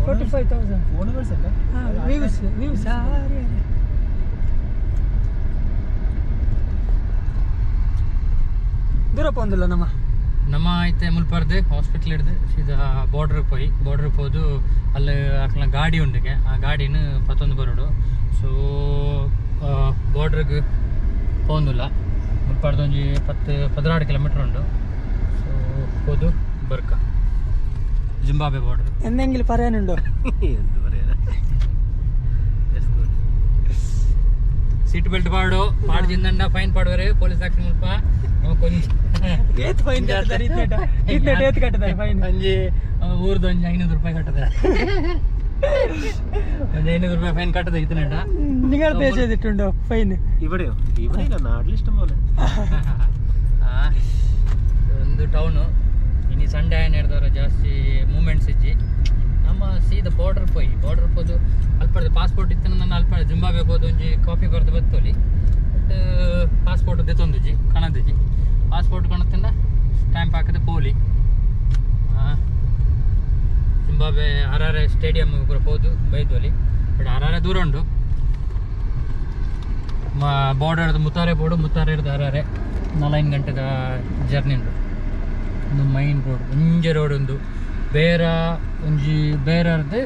45,000. Followers അല്ല. Views, views. ದೂರ ಪೋಂದಿಲ್ಲ ನಮ್ಮ. ನಮ್ಮ ಐತೆ ಮುಲ್ಪರ್ದು ಹಾಸ್ಪಿಟ್ಲ್ ಹಿಡ್ದು ಸೀದಾ ಬಾರ್ಡ್ರಿಗೆ ಪೋಯಿ, ಬಾರ್ಡ್ರಿಗೆ ಪೋದು ಅಲ್ಲಿ ಅಕ್ಲ ಗಾಡಿ ಉಂಡಿಗೆ, ಆ ಗಾಡಿನ ಪತ್ತೊಂದು ಬರೋಡು. ಸೊ ಬಾರ್ಡ್ರಿಗೆ ಪೋಂದಿಲ್ಲ. ಮುಲ್ಪರ್ದು ಒಂಜಿ 10-12 ಕಿಲೋಮೀಟ್ರ್ ಉಂಡು. ಸೊ ಪೋದು ಬರ್ಕ ಜಿಂಬಾಬೆ ಬಾರ್ಡ್ರ್. എന്തെങ്കിലും പറയാനുണ്ടോ? എന്ത് പറയാനാ. That's good. Seat belt ಪಾಡು ಪಾಡು ಜಿಂದಂಡ ಫೈನ್ ಪಾಡುವರೆ ಪೊಲೀಸ್ ಆಕ್ಷನ್ ಮುಲ್ಪ ನಮ ಕೊಂಚ ಏತ್ ಫೈನ್ ಕಟ್ಟುತ್ತಾರೆ? ಇದ್ನೇಟ ಇದ್ನೇಟ ಏತ್ ಕಟ್ಟುತ್ತಾರೆ ಫೈನ್? ಒಂಜಿ ಊರ್ದು ಒಂಜಿ 500 ರೂಪಾಯಿ ಕಟ್ಟದ, ಒಂಜಿ 500 ರೂಪಾಯಿ ಫೈನ್ ಕಟ್ಟದ ಇತ್ತನಟ. നിങ്ങൾ പേ ചെയ്തിട്ടുണ്ടോ ഫൈൻ? ഇവിടെയോ? ഇവിടെ ഇല്ല, നാട്ടിൽ ഇഷ്ടം പോലെ. ಒಂದು ಟೌನು. ಇನಿ ಸಂಡೇ ಹಿಡ್ದವ್ರ ಜಾಸ್ತಿ ಮೂಮೆಂಟ್ಸ್ ಇಜ್ಜಿ. ನಮ್ಮ ಸೀದಾ ಬಾರ್ಡರ್ ಪೋಯಿ, ಬಾರ್ಡರ್ ಪೋದು ಅಲ್ಪಡ್ದು ಪಾಸ್ಪೋರ್ಟ್ ಇತ್ತು ನನ್ನ. ಅಲ್ಪ ಜಿಂಬಾಬೆ ಪೋದು ಒಂಜಿ ಕಾಫಿ ಕೊರ್ದು ಬತ್ತೋಲಿ. ಬಟ್ ಪಾಸ್ಪೋರ್ಟ್ ದೆತ್ತೊಂದುಜಿ, ಕಣದಿಜಿ. ಪಾಸ್ಪೋರ್ಟ್ ಕಣತ್ತಿಂದ ಸ್ಟ್ಯಾಂಪ್ ಹಾಕಿದ ಪೋಲಿ. ಜಿಂಬಾಬೆ ಹರಾರೆ ಸ್ಟೇಡಿಯಂ ಪೂರ ಪೋದು ಬೈದೋಲಿ. ಬಟ್ ಹರಾರೆ ದೂರ ಉಂಡು. ಬಾರ್ಡರ್ದು ಮುತ್ತಾರೆ ಬೋಡು, ಮುತ್ತಾರೆ ಹಿಡ್ದು ಹರಾರೆ 4 ಗಂಟೆದ ಜರ್ನಿ ಉಂಟು. ಒಂದು ಮೈನ್ ರೋಡ್, ಒಂಜೆ ರೋಡ್ ಉಂದು. ಬೇರ ಒಂಜಿ ಬೇರರ್ದು,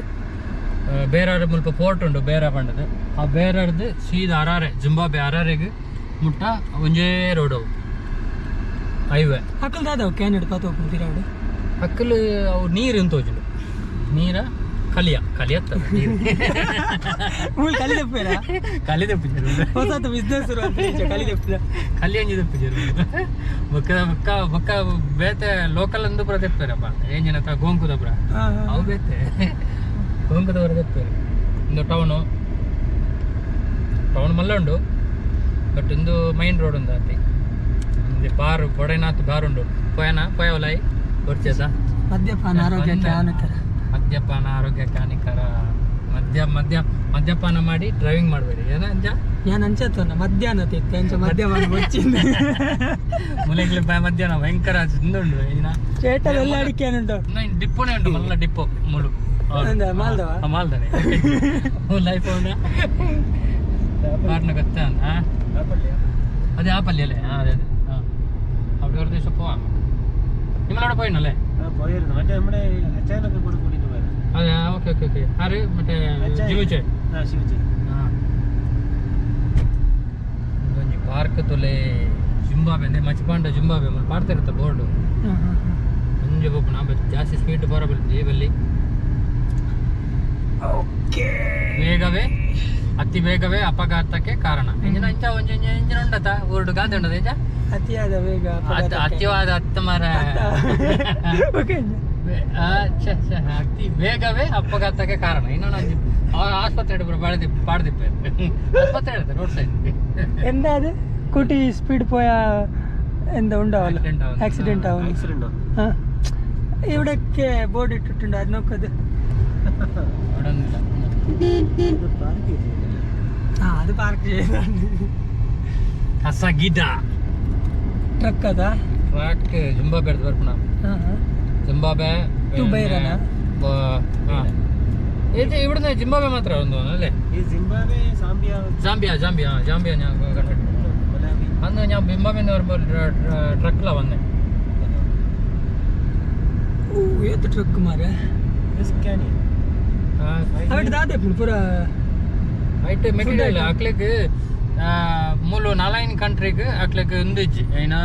ಬೇರಾರ್ ಮುಲ್ಪ ಪೋರ್ಟ್ ಉಂಡು ಬೇರ ಪಂಡದು. ಆ ಬೇರರ್ದು ಸೀದಾ ಹರಾರೆ, ಜಿಂಬಾಬೆ ಹರಾರೆಗ್ ಮುಟ್ಟ ಒಂಜೇ ರೋಡ್ ಅವು, ಹೈವೇ. ಅಕ್ಕಲ್ ದಾದವು ಕ್ಯಾನಡ್ ಪಾತ ಹೋಗ್ತೀನಿ ತಿರಾಡು. ಅಕ್ಕಲು ಅವು ನೀರು ಅಂತ ತೋಜುಂಡು, ನೀರ ಕಲಿಯ ಕಲಿಯತ್ತ ನೀರು. ಮೂಲ ಕಲಿ ತಪ್ಪೇರಾ? ಕಲಿ ತಪ್ಪಿಜರು. ಹೊಸತು ಬಿಸ್ನೆಸ್ ಕಲಿ ತಪ್ಪಿದ. ಕಲಿ ಅಂಜಿ ತಪ್ಪಿಜರು. ಬೊಕ್ಕ ಬೊಕ್ಕ ಬೊಕ್ಕ ಬೇತೆ ಲೋಕಲ್ ಅಂದು ಪೂರ ತೆಪ್ಪೇರಪ್ಪ. ಏನ್ ಜನ ಗೋಂಕುದಪುರ ಅವು ಬೇತೆ ಗೋಂಕುದವರ ತೆಪ್ಪೇರು. ಇಂದು ಟೌನು, ಟೌನ್ ಮಲ್ಲ ಉಂಡು. ಬಟ್ ಇಂದು ಮೈನ್ ರೋಡ್ ಉಂದು ಅತಿ. ಒಂದು ಬಾರ್, ಬೊಡೆನಾಥ್ ಬಾರ್ ಉಂಡು. ಪೋಯನ ಪೋಯವಲಾಯಿ ಬರ್ಚೇಸ. ಮದ್ಯಪಾನ ಆರೋಗ್ಯಕ್ಕೆ ಹಾನಿಕರ. ಮದ್ಯಪಾನ ಆರೋಗ್ಯಕ್ಕೆ ಹಾನಿಕರ. ಮದ್ಯ ಮದ್ಯ ಮದ್ಯಪಾನ ಮಾಡಿ ಡ್ರೈವಿಂಗ್ ಮಾಡಬೇಡಿ. ಏನ ಅಂಜ? ഞാൻ ಅಂಚತ್ತವನ ಮಧ್ಯಾಹ್ನ ತಿತ್ತು ಅಂಚ ಮದ್ಯಪಾನ ಬೊಚ್ಚಿಂದ. ಮುಲೆಗ್ಲಿ ಮಧ್ಯಾಹ್ನ ಭಯಂಕರ ಉಂಡು ಇನ್ನ. ಚೇಟಲೆಲ್ಲ ಅಡಿಕೆನುಂಟು. ಇನ್ನು ಡಿಪ್ಪೋನೇ ಉಂಟು, ಮಲ್ಲ ಡಿಪ್ಪೋ ಮುಳು. ಅಂದ, ಮಾಲ್ದವಾ? ಮಾಲ್ದಾನೆ ಲೈಫ್ ಅವನ ಬಾರ್ನ ಗೊತ್ತ. ಅದೇ ಆ ಪಲ್ಲಿ ಅല്ലേ? ಹಾಂ, ಅದೇ ಅದೇ. ಹಾಂ, അവിടെ ഒരു ദിവസം പോവാം. നിങ്ങളവിടെ പോയിനല്ലേ? ആ, പോയിരുന്നു. മറ്റേ നമ്മുടെ അച്ചായനൊക്കെ കൂടെ കൂട്ടിട്ട് പോയത്. അതെ, ഓക്കെ ഓക്കെ ഓക്കെ. ആര് മറ്റേ ജിമിച്ചേ? ആ, ശിവജി. ಒಂಜಿ ಪಾರ್ಕ್ ತುಲೆ. ಜಿಂಬಾಬೆ ಅಂದ್ರೆ ಮಚ್ಪಾಂಡ ಜಿಂಬಾಬೆ ಮುಲ್ಪ ಪಾಡ್ತಿರುತ್ತೆ ಬೋರ್ಡು. ಒಂಜಿ ಬೋಪುನ ಜಾಸ್ತಿ ಸ್ಪೀಡ್ ಬರಬಲ್ಲಿ ಬಲ್ಲಿ. ಓಕೆ. ವೇಗವೇ ಅತಿ ವೇಗವೇ ಅಪಘಾತಕ್ಕೆ ಕಾರಣ. ಇಂಜಿನ ಇಂಚ ಒಂಜಿ ಒಂಜಿ ಇಂಜಿನ ಉಂಡತ ಊರುಡು ಗಾದೆ ಉಂಡದ ಇಂಚ. ಅತಿಯಾದ ವೇಗ ಅತಿವಾದ ಅತ್ತ ಮರ. ಓಕೆ. ಛೆ, ಛೆ, ಅತಿ ವೇಗವೇ ಅಪಘಾತಕ್ಕೆ ಕಾರಣ. ಇನ್ನೊಂದು ಆಸ್ಪತ್ರೆ ಬಾಳ್ದಿ ಪಾಡ್ದಿಪ್ಪ ಆಸ್ಪತ್ರೆ ರೋಡ್ ಸೈಡ್. എന്താ അത് കൂട്ടി സ്പീഡ് പോയാ എന്താ ഉണ്ടാവല്ലോ? Accident ആവുന്നു. ആക്സിഡന്റ് ആവുന്നു. ആക്സിഡന്റോ? ആ, ഇവിടെയൊക്കെ ബോർഡ് ഇട്ടിട്ടുണ്ട്, അത് നോക്കത്. അവിടെ ഒന്നുമില്ല. ഇത് പാർക്ക് ചെയ്തിട്ടില്ല. ആ, അത് പാർക്ക് ചെയ്തതാണ്. കസഗിഡ. ട്രക്ക് അതാ. ಟ್ರ್ಯಾಕ್ ಜಿಂಬಾಬೆ ಹಿಡ್ದು ಬರ್ಪುಣ. ಜಿಂಬಾಬೆ. ಟು ಬೈರನಾ? ഇത് ഇവിടുന്ന് ജിംബാബെ മാത്രമേ തോന്നുന്നു അല്ലേ? ഈ സിംബാബ്വെ, സാംബിയ. ജാംബിയ, ജാംബിയ, ജാംബിയ ഞാൻ കണ്ടിട്ടുണ്ട്. മലാവി. അന്ന് ഞാൻ ജിംബാബെ എന്ന് പറയുമ്പോൾ ട്രക്കിലാണ് വന്നേ. ഓ, ഏത് ട്രക്ക് മാറേ. സ്കാനിയ. അവിടെ ദാദെ ಪೂರ. ಐಟ್ ಮೆಟೀರಿಯಲ್ item. ಅಕ್ಲೆಗ್ ಮೂಲು ನಾಲೈನ್ ಕಂಟ್ರಿಗ್ ಅಕ್ಲೆಗ್ ಉಂದು ಇಜ್ಜಿ, ಐನ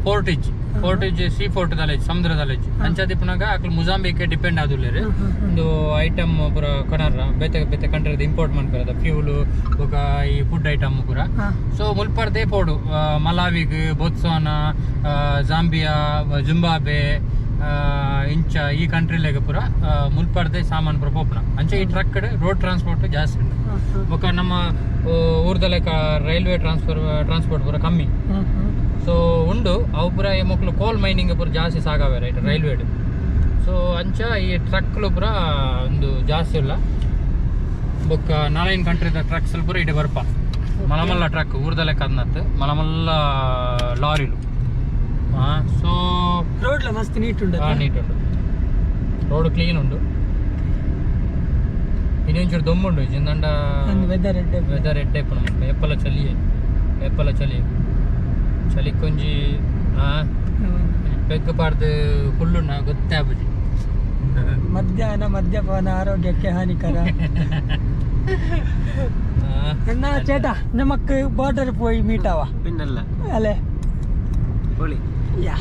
ಪೋರ್ಟ್ ಇಜ್ಜಿ. ಪೋರ್ಟ್ ಇಜ್ಜಿ, ಸೀ ಪೋರ್ಟ್ ದಾಲ ಇಜ್ಜಿ, ಸಮುದ್ರ ದಾಲ ಇಜ್ಜಿ. ಅಂಚ ದಿಪ್ಪುನಾಗ ಅಕ್ಲು ಮುಜಾಂಬಿಕ್ ಡಿಪೆಂಡ್ ಆದುಲ್ಲೆರ್. ಒಂದು ಐಟಮ್ ಪೂರ ಕೊನರ್ರ ಬೇತೆ ಬೇತೆ ಕಂಟ್ರಿದ ಇಂಪೋರ್ಟ್ ಮನ್ಪೆರದ, ಫ್ಯೂಲ್ ಬೊಕ ಈ ಫುಡ್ ಐಟಮ್ ಪೂರ. ಸೊ ಮುಲ್ಪರ್ದೇ ಪೋಡು ಮಲಾವಿಗ್, ಬೋತ್ಸ್ವಾನ, ಜಾಂಬಿಯಾ, ಜಿಂಬಾಬೆ, ಇಂಚ ಈ ಕಂಟ್ರಿಲೆಗ್ ಪೂರ ಮುಲ್ಪರ್ದೇ ಸಾಮಾನು ಪೂರ ಪೋಪುನ. ಅಂಚ ಈ ಟ್ರಕ್ ರೋಡ್ ಟ್ರಾನ್ಸ್ಪೋರ್ಟ್ ಜಾಸ್ತಿ ಉಂಡು. ಬೊಕ ನಮ್ಮ ಊರ್ದ ಲೆಕ್ಕ ರೈಲ್ವೆ ಟ್ರಾನ್ಸ್ಪೋರ್ಟ್ ಪೂರ ಕಮ್ಮಿ. ಸೊ ಉಂಡು ಅವು ಪೂರ ಈ ಮೊಕ್ಲು ಕೋಲ್ ಮೈನಿಂಗ್ ಪೂರ ಜಾಸ್ತಿ ಸಾಗವೆ ರೈಟ್ ರೈಲ್ವೇಡ್. ಸೊ ಅಂಚ ಈ ಟ್ರಕ್ಲು ಪೂರ ಒಂದು ಜಾಸ್ತಿ ಇಲ್ಲ. ಬೊಕ್ಕ ನಾಲೈನ್ ಕಂಟ್ರಿದ ಟ್ರಕ್ಸ್ ಪೂರ ಇಡೆ ಬರ್ಪ. ಮಲಮಲ್ಲ ಟ್ರಕ್, ಊರ್ದ ಲೆಕ್ಕ ಅಂದತ್ತು ಮಲಮಲ್ಲ ಲಾರಿಲು. ಸೊ ರೋಡ್ಲ ಮಸ್ತ್ ನೀಟ್ ಉಂಡು. ನೀಟ್ ಉಂಡು, ರೋಡ್ ಕ್ಲೀನ್ ಉಂಡು. ಇನ್ನೊಂಚೂರು ದೊಂಬುಂಡು ಜಿಂದಂಡ. ವೆದರ್ ಎಡ್ಡೆ. ವೆದರ್ ಎಡ್ಡೆ ಇಪ್ಪುಂಡು. ಏಪಲ ಚಲಿ, ಏಪಲ ಚಲಿ. ಚಲಿಕೊಂಜಿ ಆ ಪೆಗ್ ಪಾಡ್ದು ಕುಲ್ಲುನ ಗೊತ್ತೇ ಆಪುಜಿ. ಮಧ್ಯಾಹ್ನ ಮದ್ಯಪಾನ ಆರೋಗ್ಯಕ್ಕೆ ಹಾನಿಕರ. എന്നാ ചേട്ടാ, നമുക്ക് ബോർഡർ പോയി മീറ്റ് ആവാ. പിന്നല്ല. അല്ലേ? പൊളി. യാ.